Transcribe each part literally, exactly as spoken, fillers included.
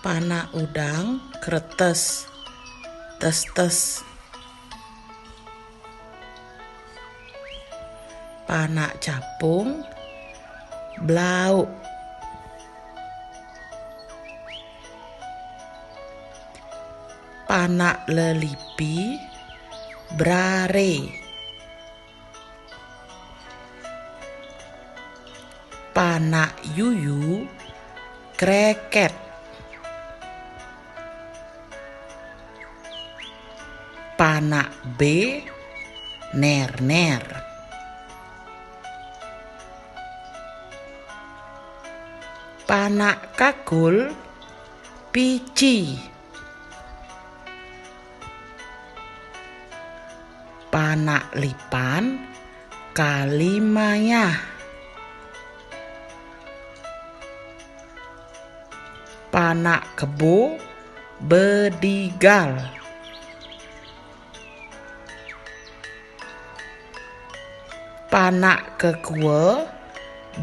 Panak udang, kretes, testes. Panak capung, blauk. Panak lelipi, brare. Panak yuyu, kreket. Panak be, nerner. Panak kakul, pici. Panak lipan, kalimaya. Panak kebo, bedigal. Panak kekua,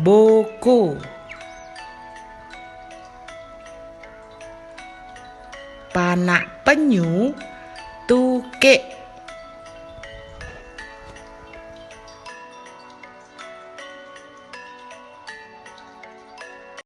boko. Panak penyu, tukik.